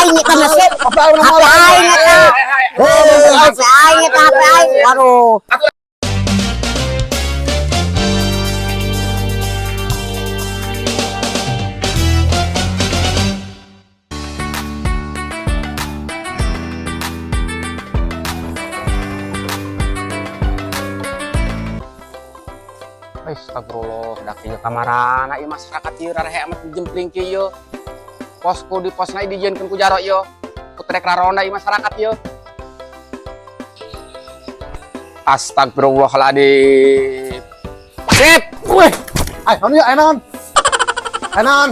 Aing eta nasib. HP aing HP aing eta. HP aing eta HP aing. Waduh. Astagfirullah, dak ieu kamarana ieu masyarakat ieu rarehe amat jempling kieu ieu. Posko di posna dijieunkeun ku jaro ieu. Ku trek raronda ieu masyarakat ieu. Astagfirullahaladzim. Sip. Wih, ay, naon ieu? Ay, naon? Ay, naon?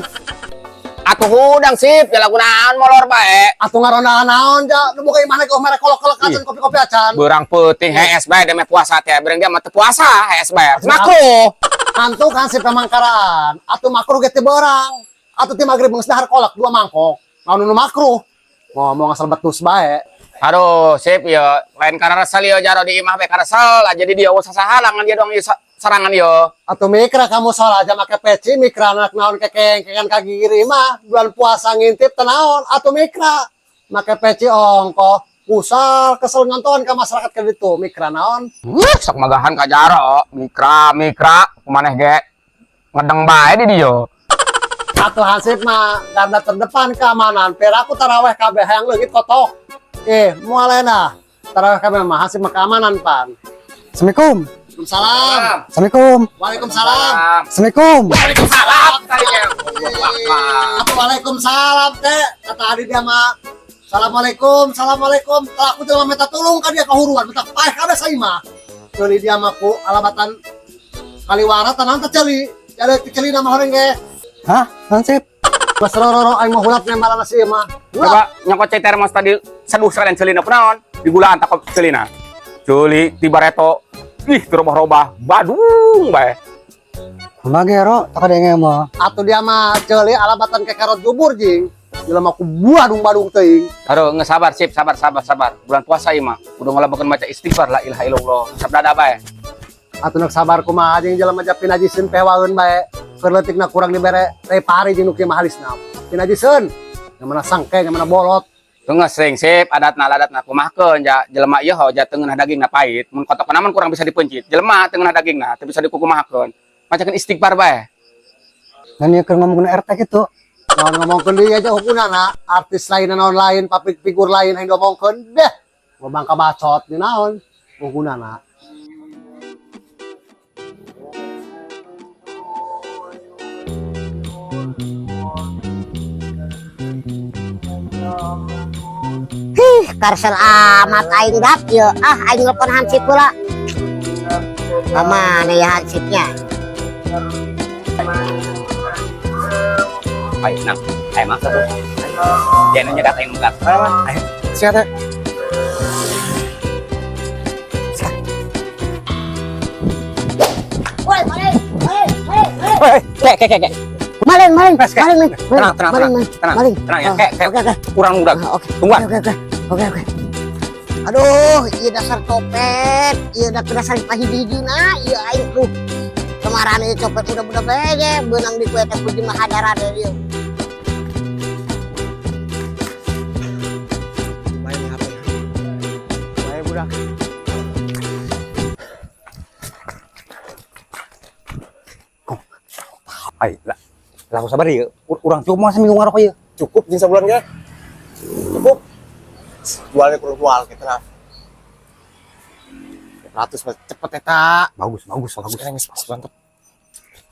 Atuh hudang sip, ya lagu naon molor bae. Atuh ngaronda naon ja? Nu boga imah ge mere kolok-kolok acan kopi-kopi acan. Beurang peuting hees bae demi puasa teh. Beurang dia mah teu puasa hees bae. Makruh. Antu kan si pemangkaraan. Atuh makruh ge teu beurang. Atuh ti magrib geus dahar kolak dua mangkok. Naon nu makruh? Ngomong asal betus bae. Aduh, sip ya. Lain karena resel ya jaro di imah bae karesel. Jadi dia usah sahalangan dia dong ieu sarangan yo. Atuh mikra kamu salah aja make peci mikra anak naon kekeng-kengan ka gigiri mah bulan puasa ngintip teu naon atuh mikra make peci ongkoh pusal kesel nonton ka masyarakat ka ditu mikra naon. Wuh, sok magahan ka jaro. Mikra, mikra, kumaneh ge ngedeng bae di dieu. Atuh hansip mah garda terdepan keamanan peraku taraweh kabeh hayang leungit kotok moal enak taraweh kabeh mah hansip mah keamanan pan. Assalamualaikum. Waalaikumsalam. Assalamualaikum. Waalaikumsalam. Assalamualaikum. Waalaikumsalam. Tadi ge. Atuh waalaikumsalam teh kata adi dia mah assalamualaikum assalamualaikum. Kalau aku tuh minta tolong ka dia kahuruan minta paeh kabeh saimah ceuli dia mah ku alabatan kaliwara tanang teh ceuli jadi ceuli nama horeng ge. Hah? Hansip? Mas rororo aing mah hulap nembalan si mah. Coba nyokot cai termos tadi seduh sekalian celina kunaon? Digulaan takop celina. Ceuli ti bareto. Ih, dirobah-robah. Badung bae. Kumaha ge, Ro? Tak ada yang mah. Atuh dia mah ceuli alabatan kekerot jubur jing. Jelema ku badung-badung teuing. Aduh, nggak sabar sip, sabar, sabar, sabar. Bulan puasa ieu mah. Udah ngalabakeun maca istighfar la ilaha illallah. Sabdada bae. Atuh nak sabar kumaha jeung jelema japin najiseun pewaeun bae. Keur leutikna kurang dibere teh pari jeung nu kieu mah halisna. Pinajiseun. Yang mana sangke, yang mana bolot. Tuh nggak sering sip, adatna adatna kumahkeun ja jelema ieu ho ja teu ngeunah dagingna pahit. Mun kotokna mah kurang bisa dipencit. Jelema teu ngeunah dagingna teu bisa dikukumahakeun. Macakeun istighfar bae. Dan ieu keur ngomongkeun RT kitu. Naon ngomongkeun deui aja hukunana, artis lain naon lain, public figur lain hayang diomongkeun deh. Mau bangka bacot di naon hukunana. Ih, karsel amat aing dap ieu. Ah, aing nelpon hansip pula. Kamana ya hansipnya? Ayo, nang. Ayo masak tuh. Jangan nyegat aing ngegat. Ayo, siap teh. Woi, maling, maling, maling, maling. Woi, kek kek kek. Maling, maling, Kek, kek. maling, maling, Tenang, tenang, maling, tenang. Tenang, maling. tenang ya. Ah, Kek, kek. Oke, oke. Kurang udah. Ah, oke. Tungguan. Oke, oke, oke, oke. Aduh, ieu dasar copet, ieu dah dasar pahiji-hijina, ieu aing tuh. Kemarin ieu copet udah-udah bege, beunang di kue teh kucing mah hadara deh ieu. Main HP. Bae budak. Ay, lah. Lah aku sabar ieu. Urang cukup mah seminggu ngarokok ieu. Cukup jeung sabulan ge. Cukup. Jualnya kurang jual gitu lah. 100 mah cepet eta. Bagus, bagus, bagus. Sekarang geus pas mantep.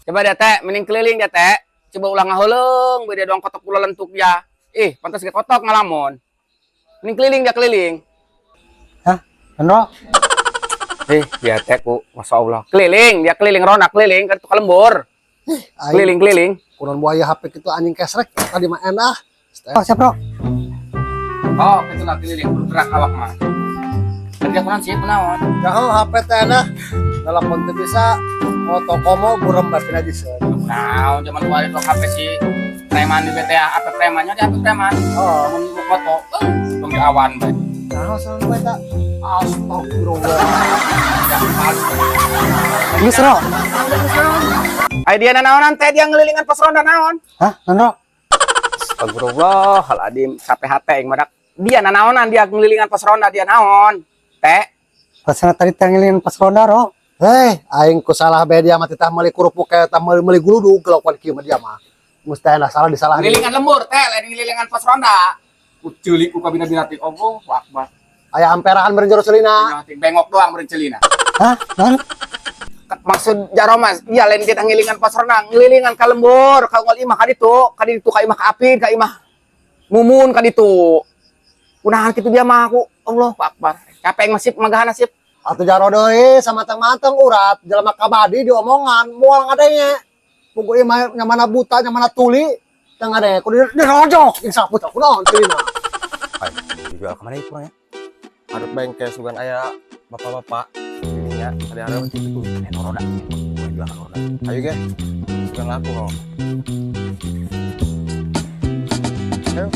Coba deh teh, mending keliling deh teh. Coba ulah ngahuleung, beda doang kotok kula lentuk ya. Ih, pantas ge kotok ngalamun. Mending keliling dia keliling. Hah? Hendro? Eh, dia teh ku, Masya Allah. Keliling, dia keliling ronda keliling kan tukang lembur. Aing Keliling keliling. kunaon buaya HP kitu anjing kesrek tadi mah enak. Oh, siap, Bro. Oh, itulah keliling bergerak awak mah. Kerja kurang sih kunaon. Jaho HP teh enak. Telepon teu bisa, moto komo burem bae pinajiseun. Naon zaman kemarin tuh HP si preman di BTA, HP premannya di HP preman. Oh, Mun moto, tong di awan bae. nah salah bae ta. Astagfirullah. Geus, Ro. Ai dia naonan teh dia ngelilingan pos ronda naon? Hah? Hendro? Astagfirullahaladzim, sampai hate aing madak. Dia nanaonan dia ngelilingan pos ronda dia naon? Teh, Rasana tadi teh ngelilingan pos ronda, Ro. Eh, aing ku salah bae dia mah titah meuli kerupuk kayak tah meuli guludug kelakuan kieu mah dia mah. Mesti aya salah disalah. Ngelilingan lembur teh, lain ngelilingan pos ronda. Kuceuli ku kabina-bina teh Allahu Akbar. Aya amperahan meureun jero celina. Bengok doang meureun celina. Hah? Naon? Maksud jaro mas, iya lain kita ngelilingan pos ronda, ngelilingan ka lembur, ka unggal imah ka ditu ka imah ka Apin, ka imah Mumun ka ditu. Kunahan kitu dia mah aku, Allahu Akbar. Capek aing masih magahan nasib. Atuh jaro deui samateng-mateng urat jelema kabadi diomongan moal ngadenge. Puguh ieu mah nyamana buta nyamana tuli teu ngadenge kudu dirojok insaf buta kunaon celina. Dijual kemana ya kurang ya? Hareup bengkel sugan aya bapak-bapak dirinya ada hareup. Eh, roda. Kurang jual ka roda. Ayo ge. Sugan laku kok. Ayo.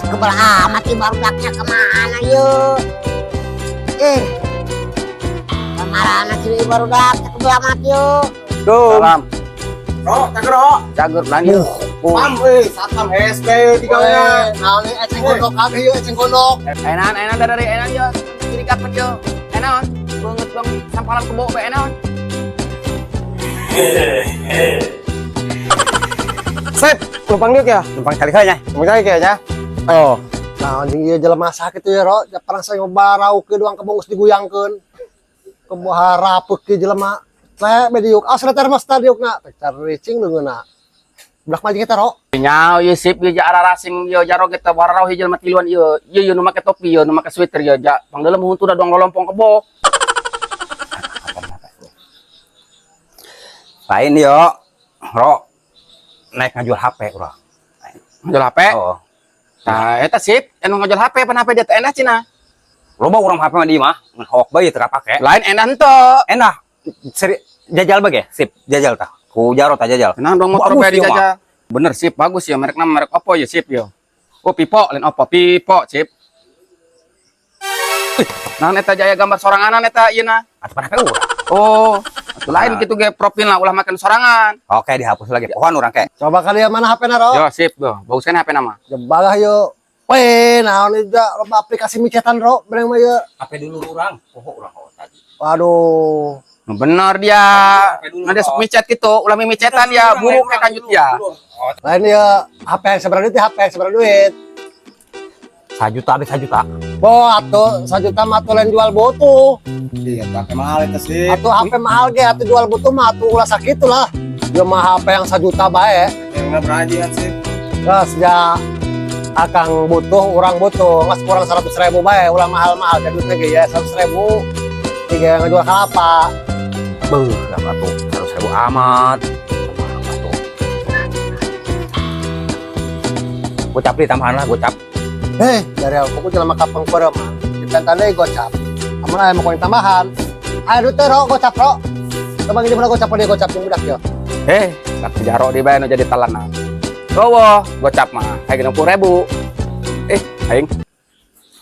Kebal amat sih barudaknya kemana yuk? Kemana sih barudaknya kebal amat yuk? Salam. Ro, cager ro. Cager lanjut. Pam euy, satpam SD digawean. Naon ieu eceng gondok kabeh ieu eceng gondok. Enan, enan dari enan yo. Jadi kapan yo? Enan, banget bang sampalan kebo be enan. Sip, numpang diuk ya? Numpang cari saya. Numpang cari kayaknya. Oh, Nah, anjing ieu jelema sakit ieu ro, perang saya barau ke doang kebo geus diguyangkeun. Kebo harapeuk kieu jelema. Teh be diuk, asal termostat diukna, teh caricing leungeunna. Budak mah jeung eta ro. Nyau ye sip ye ja ararasing ye jaro kita warau hiji jelema tiluan ye. Ye ye nu make topi ye nu make sweater ye ja. Pangdalam huntu da doang lolompong kebo. Lain yo. Ro. Naik ngajual HP urang. Ngajual HP? Oh. Nah, eta sip, anu ngajual HP pan HP dia teh endah cenah. Loba urang HP mah di imah, hok bae teu kapake. Lain endah henteu. Endah. Seri jajal bage, sip, jajal tah. Ku jaro tah jajal. Tenang dong motor Bagus bae ieu mah. dijajal. Bener sip, bagus ya merekna merek Oppo ya sip yo. Oh, Pipo, lain Oppo, Pipo sip. Ih, naon eta jaya gambar soranganan eta ieu na. Atuh pan HP urang. Oh, atuh lain Nah. kitu ge profil lah ulah makan sorangan. Oke, dihapus lagi. Pohon urang ke. Coba kali ya mana HP-na ro. Yo sip, yo. Bagus kan HP nama. Jebalah yo. Weh, naon ieu ja loba aplikasi micetan ro, bereng mah ieu. HP dulu urang, poho urang oh tadi. Waduh. Nah, bener dia. HP dulu, Nah, dia sok oh. micet gitu, ulah micetan ya, buruk kayak kanjut ya. Lain ieu HP yang seberapa duit, HP yang seberapa duit. 1 juta habis 1 juta. Bo, atuh 1 juta mah atuh lain jual butuh. iya HP mahal itu sih. Atuh HP mahal ge atuh jual butuh mah atuh ulah sakitu lah. Ieu mah HP yang 1 juta bae. Yang nggak berajian sih. Geus ja akang butuh, urang butuh. Ngas kurang 100.000 bae, ulah mahal-mahal jadi duitnya ge ya 100.000. Tiga ngejual kelapa. Beuh, lah atuh 100.000 amat. Kumaha atuh. Gocap di tambahan lah, gocap. Dari aku ku jelema kapeng peureum mah. Dipenta deui gocap. Amun aya mau koin tambahan. Aya duit teh ro gocap ro. Coba gini mana gocap dia gocap jeung budak yo. Tak jaro di bae nu jadi talenan. Gowo, gocap mah kayak 60.000. Aing.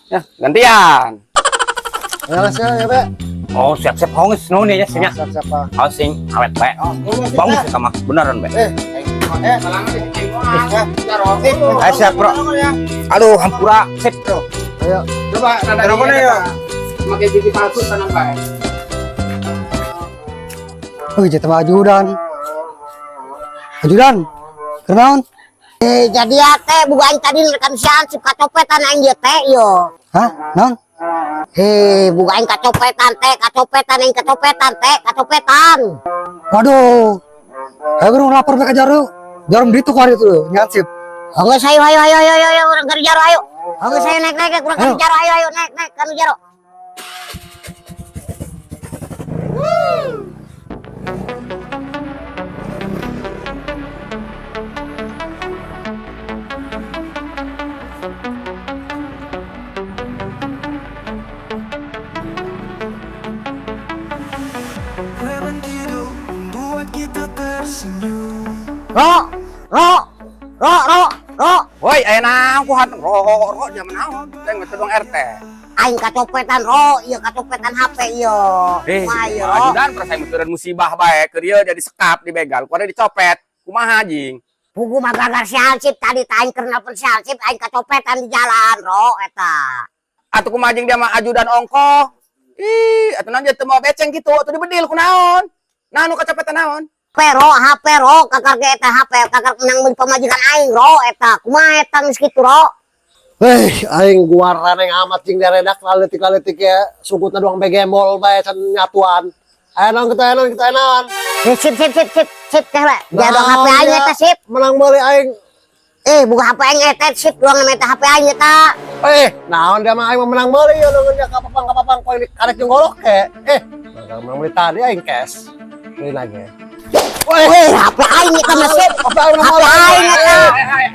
Ya, gantian. Ya lah ya, ya be. Oh, siap-siap honges nuhun ya nya. Siap siap ah. Oh, sing awet bae. Bagus eta mah, beneran bae. Eh, siap, Bro. Aduh, hampura. Sip. Ayo. Coba nada Berapa nih, ya? Pakai gigi palsu tanam bae. Wih, jatuh ajudan. Ajudan. Kenaon? Jadi ya teh buka aing tadi rekam sian sip kacopetan aing ieu teh yo. Hah? Naon? Buka aing kacopetan teh, kacopetan aing kacopetan teh, kacopetan. Waduh. Ayo urang lapor ke Jaro. Jarum ditu ku hari itu, nyansip. Oh, geus ayo ayo ayo ayo ayo urang ke Jaro ayo. Oh, geus ayo naik naik urang ke Ayo. Jaro ayo ayo naik naik ka Jaro. Ro, ro, ro, ro, ro. Woi, aya naon ku hatang ro, ro, ro, dia naon? Teh geus doang RT. Aing kacopetan, Ro, ieu kacopetan HP ieu. Eh, Kumaha ieu, Ro? Ajudan perasaan meureun musibah bae keur ieu jadi sekap di begal, ku dicopet. Kumaha jing? Pugu mah gagar si Hansip tadi teh aing keur nelpon si Hansip aing kacopetan di jalan, Ro, eta. Atuh kumaha jing dia mah ajudan ongkoh. Ih, atuh naon dia teu mau beceng gitu, atuh dibedil kunaon? Nah, nu kacopetan naon? HP, Ro, HP, Ro, kakar ge eta HP, kakar menang meuli pamajikan aing, Ro, eta. Kumaha eta geus kitu, Ro? Eh, aing gua raneng amat jing daredak laletik-laletik ya sungkutna doang begembol bae can nyatuan. Aya naon kita, aya naon kita, aya naon. Sip, sip, sip, sip, sip, sip, teh we. Dia dong HP aing eta, sip. Menang meuli aing. Eh, buka HP aing eta, sip, doang eta HP aing eta. Eh, naon dia mah aing mah menang meuli ya leungeun dia ka papang ka papang koin karek jeung golok ke. Eh, menang meuli tadi aing cash. Beli lagi. Weh, HP aing eta mah, sip. HP aing HP aing eta.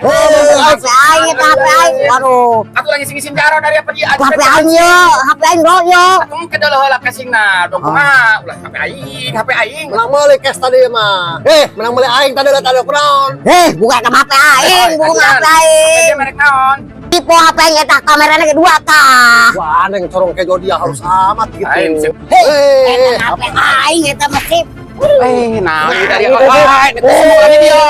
Eh, HP aing eta, HP aing. Waduh. Atuh lagi ngisi-ngisi jaro dari apa dia? HP aing yo, HP aing, Ro, yo. Atuh engke deuleu heula casingna, dong kumaha? Ulah HP aing, HP aing. Menang meuli cash tadi mah. Eh, menang meuli aing tadi lah tadi kunaon. Eh, buka ke HP aing, buka HP aing. Dia merek naon? Tipe HP aing eta kameranya kedua tah. Wah, neng corong kejo dia harus amat gitu. Aing sip. Eh, Eta HP aing eta mah, sip. Eh, nah, ini dari apa? Ini semua lagi dia.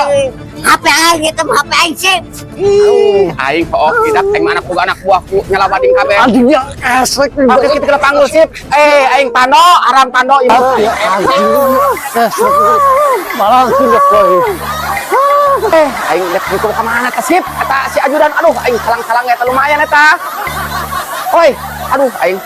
HP aing eta mah HP aing, sip. Ih, aing kok tidak aing mah anak boga anak buahku nyalawading kabeh. Anjing dia kesrek. Oke, kita ke panggul sip. Eh, aing pando, aram pando ieu. Ya anjing kesrek. Malah sudah koy. Eh, aing dek itu ka mana teh sip? Eta si ajudan, aduh aing kalang-kalang eta lumayan eta. Oi, aduh aing.